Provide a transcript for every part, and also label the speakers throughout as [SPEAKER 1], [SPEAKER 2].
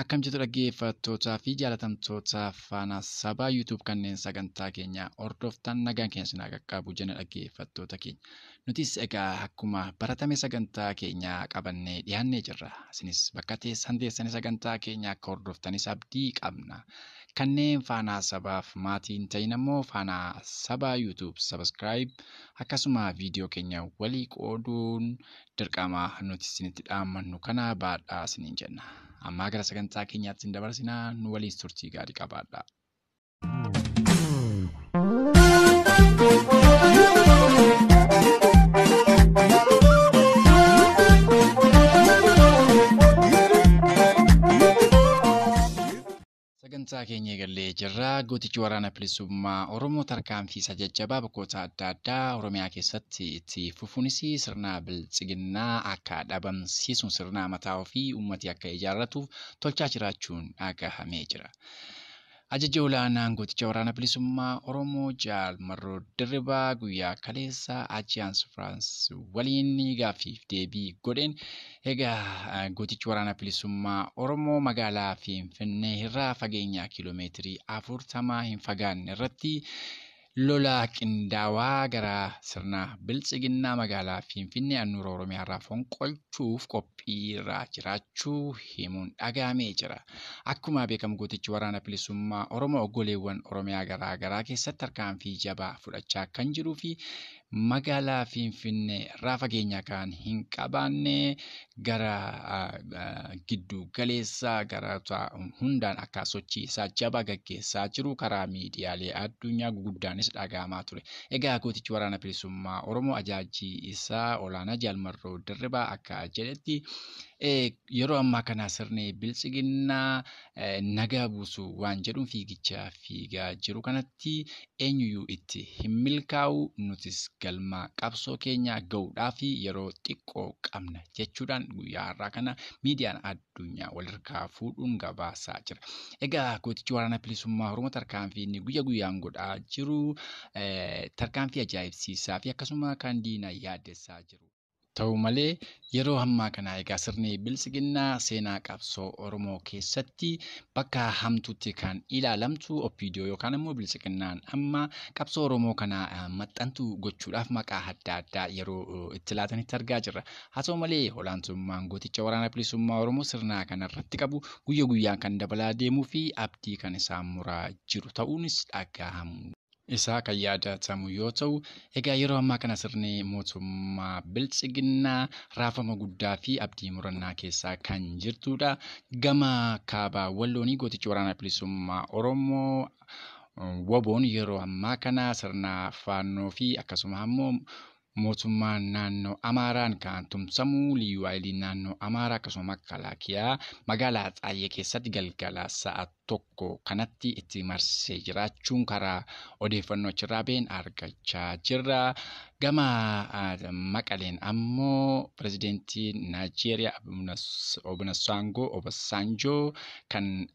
[SPEAKER 1] Akkam jirtu dhaggeeffattootaa fi jaalatamtoota Faanaa Sabaa YouTube kanneen sagantaa keenya hordoftan nagaan keenya sinaa qaqqabu jenna dhaggeeffattoota keenya. Nutis egaa akkuma baratame sagantaa keenya qabannee dhiyaannee jirra. Isinis bakka teessan teessanii sagantaa keenya akka hordoftanis abdii qabna. Kanneen Faanaa Sabaaf maatii hin ta'in ammoo Faanaa Sabaa YouTube subscribe akkasuma viidiyoo keenya walii qooduun dirqama nuti isinitti dhaammannu kana baadhaa isiniin jenna. Ammaa gara sagantaa keenyaatti isin dabarsinaa, nu waliin turtii gaarii qabaadhaa. Sagantaa keenya eegallee jirra. Gootichi Waraana Bilisummaa Oromoo tarkaanfii isa jajjabaa bakkoota adda addaa Oromiyaa keessatti itti fufuunis sirna biltsiginnaa akka dhabamsiisuun sirna mataa ofii uummati akka ijaarratuuf tolchaa jiraachuun dhagahamee jira. Ajaja olaanaan gooticha Waraana Bilisummaa Oromoo Jaal Marroo Dirribaa guyyaa kaleessa Ajiyaans Firaans waliin gaaffiif deebii godheen egaa gootichi Waraana Bilisummaa Oromoo magaalaa Finfinnee irraa fageenya kiiloomeetirii 40 hin fagaanne irratti lola qindaawaa gara sirna biltsiginnaa magaalaa Finfinnee handhuura Oromiyaa irraa fonqolchuuf qophiirra jiraachuu himuun dhagahamee jira. Akkuma beekamu gootichi Waraana Bilisummaa Oromoo oggoleewwan Oromiyaa garaa garaa keessatti tarkaanfii jabaa fudhachaa kan jiruu fi magaalaa Finfinnee irraa fageenya kan hin qabaanne gara giddu galeessaa gara hundaan akka sochii isaa jabaa gaggeessaa jiru karaa miidiyaalee addunyaa guguddaanis dhagahamaa ture. Egaa gootichi Waraana Bilisummaa Oromoo ajaajii isaa olaanaa Jaal Marroo Dirribaa akka jedhetti yeroo ammaa kana sirni biltsiginnaa nagaa buusuu waan jedhuun fiigicha fiigaa jiru kanatti eenyuyyuu itti hin milkaa'u, nutis galma qabsoo keenya gahuudhaaf yeroo xiqqoo qabna jechuudhaan guyyaa har'aa kana miidiyaan addunyaa walharkaa fuudhuun gabaasaa jira. Egaa gootichi Waraana Bilisummaa Oromoo tarkaanfii inni guyya guyyaan godhaa jiru tarkaanfii ajaa'ibsiisaa fi akkasuma kan diina yaaddessaa jiru. Ta'u malee yeroo ammaa kana egaa sirni biltsiginnaa seenaa qabsoo Oromoo keessatti bakka hamtuutti kan ilaalamtu OPDO yookaan immoo biltsiginnaan amma qabsoo Oromoo kana maxxantuu gochuudhaaf maqaa adda addaa yeroo itti laatanitti argaa jirra. Haa ta'u malee olaantummaan gooticha Waraana Bilisummaa Oromoo sirna kanarratti qabu guyya guyyaan kan dabalaa deemuu fi abdii kan isaan muraa jiru ta'uunis dhagahamu isaa kan yaadatamu yoo ta'u, egaa yeroo ammaa kana sirni mootummaa biltsiginnaa raafama guddaa fi abdii murannaa keessaa kan jirtudha. Gama kaabaa Walloonii gootichi Waraana Bilisummaa Oromoo WBOn yeroo ammaa kana sirna faannoo fi akkasuma ammoo mootummaan naannoo Amaaraan kan tumsamu Liyyuu Haayiliin naannoo Amaaraa akkasuma Makalaakiyaa magaalaa Xaayyee keessatti galgala sa'a 1 kanatti itti marsee jiraachuun karaa odeeffannoo achirraa ba'een argachaa jirra. Gama Maqaleen ammoo pirezidentiin Naayijeeriyaa Obasanjoo kan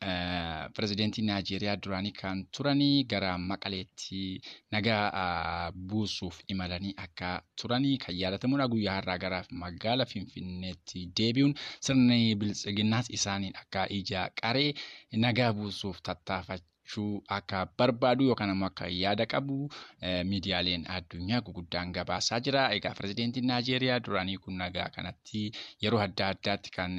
[SPEAKER 1] pirezidentii Naayijeeriyaa duraanii kan turanii gara Maqaleetti nagaa buusuuf imalanii akka turanii kan yaadatamudha. Guyyaa har'aa gara magaalaa Finfinneetti deebi'uun sirni biltsiginnaas isaaniin akka ija qaree nagaa buusuuf tattaafachuu akka barbaadu yookaan ammoo akka yaada qabu miidiyaaleen addunyaa guguddaan gabaasaa jira. Egaa pirezidentiin Naayijeeriyaa duraanii kun nagaa kanatti yeroo adda addaatti kan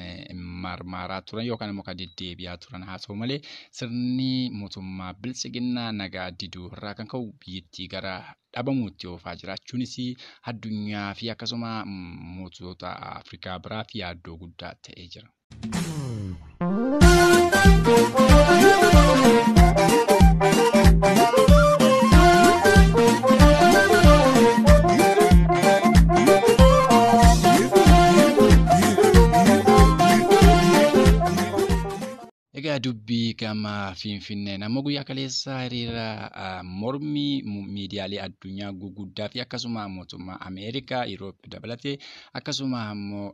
[SPEAKER 1] marmaaraa turan yookaan ammoo kan deddeebi'aa turan haa ta'u malee sirni mootummaa biltsiginnaa nagaa diduu irraa kan ka'u biyyattii gara dhabamuutti oofaa jiraachuunis addunyaa fi akkasuma mootota Afrikaa biraa fi yaaddoo guddaa ta'ee jira. Egaa Egaa dubbii gama Finfinneen ammoo guyyaa kaleessa hiriira mormii miidiyaalee addunyaa guguddaa fi akkasuma mootummaa Ameerikaa, Yuuroop dabalatee akkasuma ammoo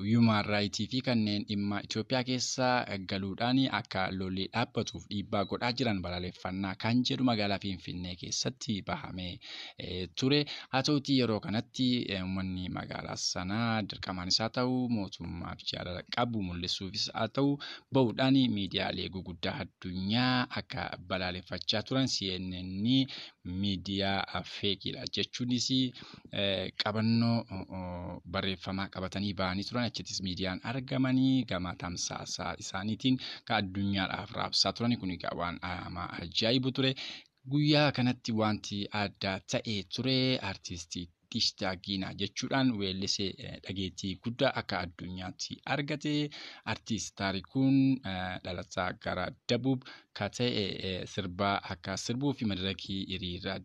[SPEAKER 1] Human Rights fi kanneen dhimma Itoophiyaa keessa galuudhaan akka lolli dhaabbatuuf dhiibbaa godhaa jiran balaaleffannaa kan jedhu magaalaa Finfinnee keessatti bahamee ture. Haa ta'utii yeroo kanatti uummanni magaalaa sanaa dirqamaanis haa ta'u mootummaaf jaalala qabu mul'isuufis haa ta'u bahuudhaan miidiyaalee guguddaa addunyaa akka balaaleffachaa turan CNN miidiyaa feekiidha jechuunis qabannoo barreeffamaa qabatanii bahanii turan. Achittis miidiyaan argamanii gama tamsaasa isaaniitiin kan addunyaadhaaf raabsaa turan. Kun egaa waan ajaa'ibu ture. Guyyaa kanatti wanti adda ta'e ture artistii Tishtaa Giinaa jechuudhaan weellisee dhageettii guddaa akka addunyaatti argate. Artiist Taarikuun dhalataa gara Dabuub kan ta'e sirbaa akka sirbuu fi madirakii hiriira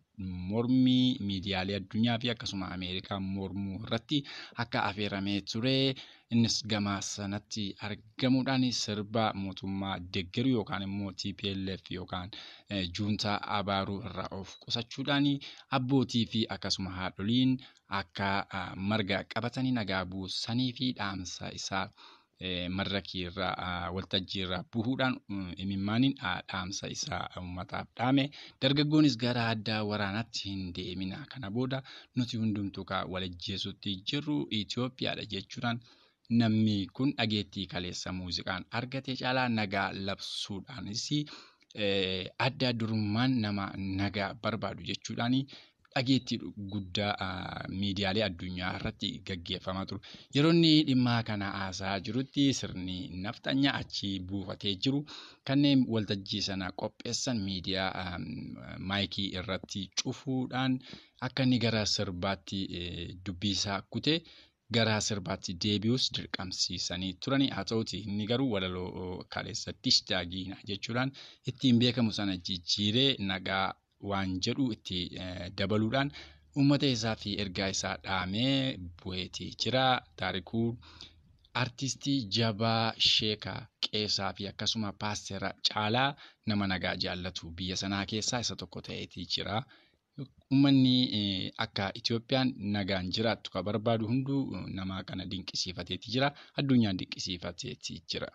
[SPEAKER 1] mormii miidiyaalee addunyaa fi akkasuma Ameerikaa mormuu irratti akka affeeramee ture. Innis gama sanatti argamuudhaan sirba mootummaa deeggaru yookaan immoo TPLF yookaan juuntaa abaaruu irraa of qusachuudhaan abbootii fi akkasuma haadholiin akka marga qabatanii nagaa buusanii fi dhaamsa isaa madirakii irraa waltajjii irraa bu'uudhaan imimmaaniin dhaamsa isaa uummataaf dhaame. Dargaggoonis gara adda waraanaatti hin deemina. Kana booda nuti hundumtuu kan walajjeesutti jirru Itoophiyaadha jechuudhaan namni kun dhageettii kaleessa muuziqaan argate caalaa nagaa labsuudhaanis adda durummaan nama nagaa barbaadu jechuudhaan dhageettii guddaa miidiyaalee addunyaa irratti gaggeeffamaa ture. Yeroo inni dhimma kana haasa'aa jirutti sirni nafxanyaa achi buufatee jiru kanneen waltajjii sana qopheessan miidiyaa maayikii irratti cufuudhaan akka inni gara sirbaatti dubbii isaa kutee gara sirbaatti deebi'us dirqamsiisanii turani. Haa ta'uti inni garuu walaloo kaleessa Tishtaa Giinaa jechuudhaan ittiin beekamu sana jijjiiree nagaa waan jedhu itti dabaluudhaan uummata isaa fi ergaa isaa dhaamee bu'eetii jira. Taarikuu artistii jabaa sheekaa qeesaa fi akkasuma paastera caalaa nama nagaa jaallatu biyya sanaa keessaa isa tokko ta'eetii jira. Uummanni akka Itoophiyaan nagaan jiraattu kan barbaadu hunduu nama kana dinqisiifateeti jira. Addunyaan dinqisiifateeti jira.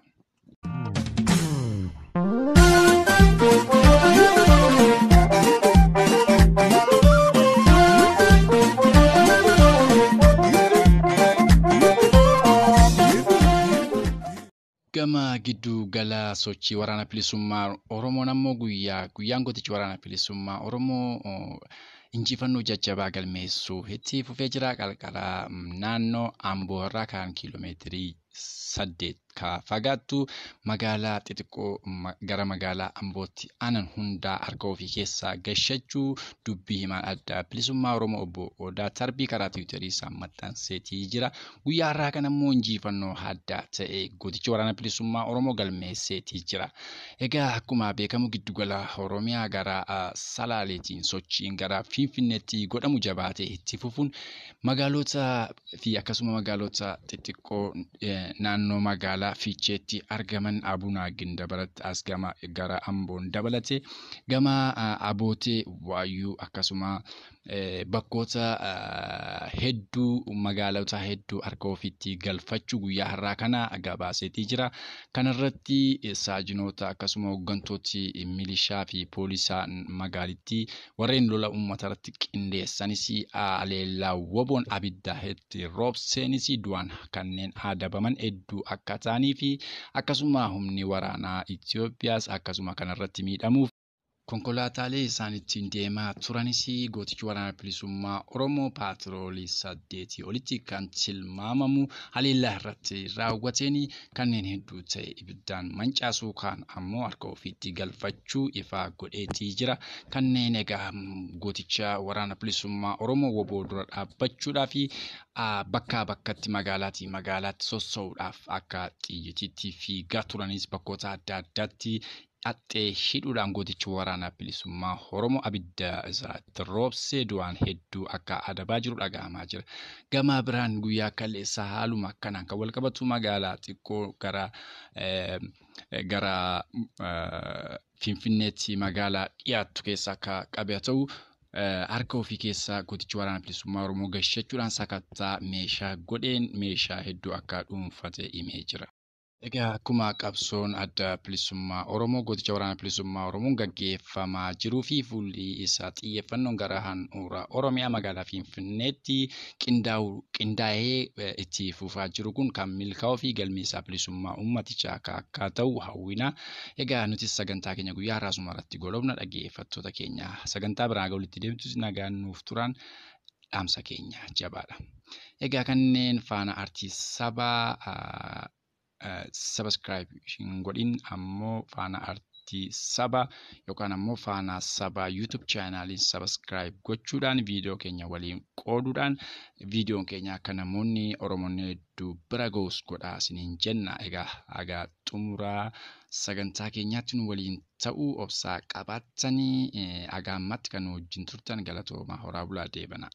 [SPEAKER 1] Gama giddu gala sochii waraana bilisummaa Oromoon ammoo guyyaan gootichi waraana bilisummaa Oromoo injifannoo jajjabaa galmeessuu itti fufee jira. Qalqala naannoo Amboo irraa kan kiiloomeetirii 8 ka fagaattu magaalaa xixiqqoo gara magaalaa Ambootti aanan hundaa harka ofii keessaa gashachuu dubbii himaan adda bilisummaa Oromoo obbo Odaa Tarbii karaa tiwiitarii isaa maxxanseetii jira. Guyyaa har'aa kana immoo injifannoo adda ta'e gootichi waraana bilisummaa Oromoo galmeesseetii jira. Egaa akkuma beekamu giddugala Oromiyaa gara Salaaleetiin sochiin gara Finfinneetti godhamu jabaatee itti fufuun magaalota fi akkasuma magaalota xixiqqoo naannoo magaalaa Fiicheetti argaman Abunaa Gindabaratti as gama gara Amboon dabalate gama Abootee Waayyuu akkasuma bakkoota hedduu magaalota hedduu harka ofiitti galfachuu guyyaa har'aa kana gabaaseetii jira. Kanarratti saajinoota akkasuma hooggantooti milishaa fi poolisaa magaalittii warreen lola uummata irratti qindeessanis aleellaa woboon abidda itti roobseenis du'an kanneen adabaman hedduu akka ta'anii fi akkasuma humni waraanaa Itoophiyaas akkasuma kanarratti miidhamuuf konkolaataalee isaan ittiin deemaa turanis gootichi waraana bilisummaa Oromoo paatroolii 8 olitti kan tilmaamamu haleellaa irratti raawwateen kanneen hedduu ta'e ibiddaan mancaasuu kaan ammoo harka ofiitti galfachuu ifaa godheetii jira. Kanneen egaa gooticha waraana bilisummaa Oromoo woboo dura dhaabbachuudhaa fi bakkaa bakkatti magaalaatii magaalaatti sossoo'uudhaaf akka xiyyitiitti fiigaa turanis bakkoota adda addaatti haxxee hidhuudhaan gootichi waraana bilisummaa Oromoo abidda isaatti roobsee du'aan hedduu akka adabaa jiru dhaga'amaa jira. Gama biraan guyyaa kaleessaa haaluma akkanaan kan wal qabatu magaalaa xiqqoo gara Finfinneetti magaalaa dhiyaattu keessa akka qabe haa ta'u, harka ofii keessaa gootichi waraana bilisummaa Oromoo gashachuudhaan sakattaa meeshaa godheen meeshaa hedduu akka dhuunfate himee jira. Egaa akkuma qabsoon adda bilisummaa Oromoo gooticha waraana bilisummaa Oromoon gaggeeffamaa jiruu fi fuulli isaa xiyyeeffannoon gara handhuura Oromiyaa magaalaa Finfinneetti qindaa'ee itti fufaa jiru kun kan milkaa'uu fi galmi isaa bilisummaa uummatichaa akka ta'u hawwina. Egaa nutis sagantaa keenya guyyaa har'aa asuma irratti goolabna, dhaggeeffattoota keenya. Sagantaa biraa walitti deemtus nagaan nuuf turan dhaamsa keenya jabaadha. Egaa kanneen faana artii sabaa subscribe hin godhin ammoo faana artii saba yookaan ammoo faana sabaa YouTube chaanaaliin subscribe gochuudhaan, viidiyoo keenya waliin qooduudhaan, viidiyoon keenya akka namoonni Oromoonni hedduu bira ga'us godhaa isiniin jenna. Egaa haga xumuraa sagantaa keenyaatti nu waliin ta'uu obsaa qabaattanii haga ammatti kan nu wajjin turtan galatooma, horaa bulaa, deebana.